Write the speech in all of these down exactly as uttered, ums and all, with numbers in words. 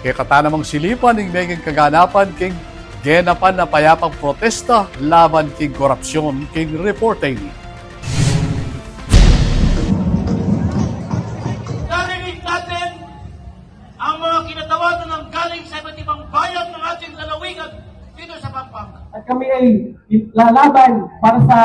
Kekata namang silipan ing meging kaganapan king genapan a payapang protesta laban king korapsyon king reporte ini. Narinig natin ang mga kinatawanan ng galing sa iba't ibang bayan ng ating lalawigan dito sa Pampanga. At kami ay lalaban para sa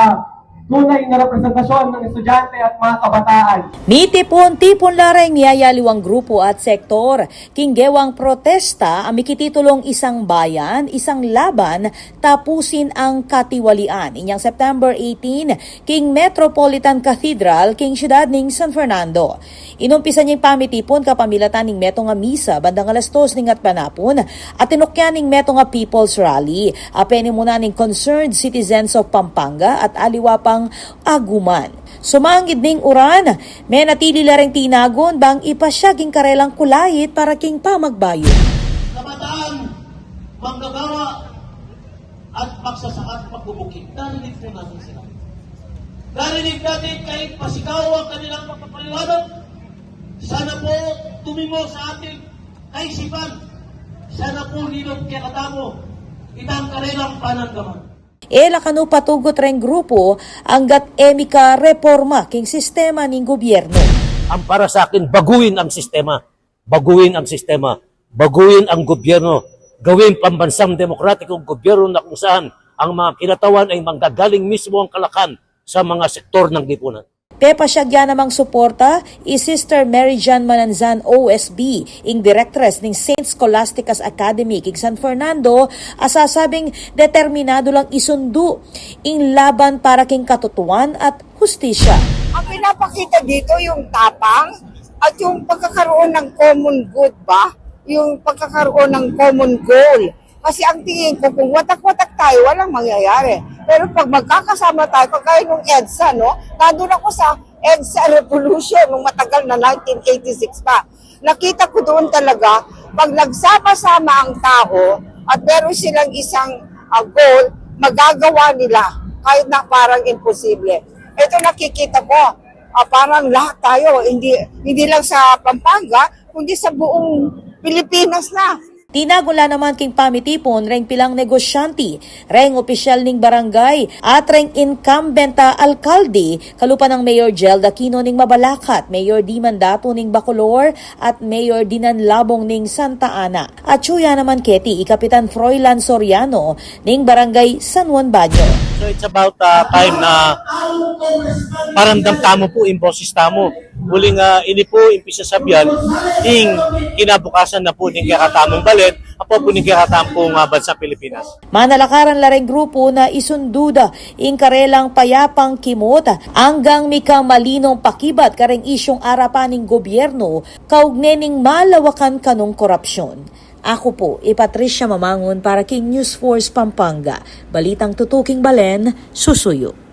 tunay na representasyon ng estudyante at mga kabataan. Mitipun-tipun la reng miyayaliwang grupu at sektor king gewang protesta a mikititulung Isang Bayan, Isang Laban, Tapusin ang Katiwalian, inyang September eighteen, king Metropolitan Cathedral king siyudad ning San Fernando. Inumpisan ya ing pamitipun kapamilatan ning metung a misa bandang alas dos ning atbanapun at tinukyan ning metung a People's Rally a penimunan ning Concerned Citizens of Pampanga at aliwa pang aguman. Sumangid ning uran, menatili la reng tinagun bang ipasyag ing karelang kulait para king pamagbayu. Kabataan, manggagawa, at magsasaka at magbubukid. Narinig po natin sila. Narinig natin kahit pasigaw ang kanilang pagpapaliwanag. Sana po tumimo sa ating kaisipan. Sana po linub kekatamu itang karelang panandaman. E la kanu patugut reng grupu anggat e mika reforma king sistema ning gubyernu. Ang para sa akin, baguhin ang sistema. Baguhin ang sistema, baguhin ang gobyerno, gawing pambansang demokratikong gobyerno na kung saan ang mga kinatawan ay manggagaling mismo ang kalakan sa mga sektor ng lipunan. Pepasyag ya namang suporta i Sister Mary Jane Mananzan, O S B, ing direktres ning Saint Scholastica's Academy king San Fernando, a sasabing determinado lang isundu ing laban para king katutuan at hustisya. Ang pinapakita dito yung tapang at yung pagkakaroon ng common good ba? Yung pagkakaroon ng common goal. Kasi ang tingin ko, kung watak-watak tayo, walang mangyayari. Pero pag magkakasama tayo, kagaya nung EDSA, no? Nandun ako sa EDSA Revolution nung matagal na, nineteen eighty-six pa. Nakita ko doon talaga, pag nagsama-sama ang tao at meron silang isang, ah, goal, magagawa nila kahit na parang imposible. Ito nakikita ko, ah, parang lahat tayo, hindi, hindi lang sa Pampanga, kundi sa buong Pilipinas na. Tinagun la naman king pamitipun reng pilang negosyante, reng opisyal ning barangay, at reng incumbent a alkalde, kalupa nang Mayor Jel Aquino ning Mabalacat, Mayor Diman Dato ning Bacolor, at Mayor Dinan Labong ning Santa Ana. Atyu ya naman keti i Kapitan Froilan Soriano ning Barangay San Juan Baño. So it's about, uh, time na paramdam tamu pu ing boses tamu. Uling, ah, ini pu ing pisasabian ing kinabukasan na pu ning kekatamung balen, apo pu ning kekatamung, ah, bansang Pilipinas. Manalakaran la reng grupu na isundu da ing karelang payapang kimut anggang mika malinung pakibat kareng isyung arapan ning gobyernu kaugne ning malawakan kanung korapsyon. Aku pu i Patricia Mamangun para king News Force Pampanga. Balitang tutuking balen, susuyu.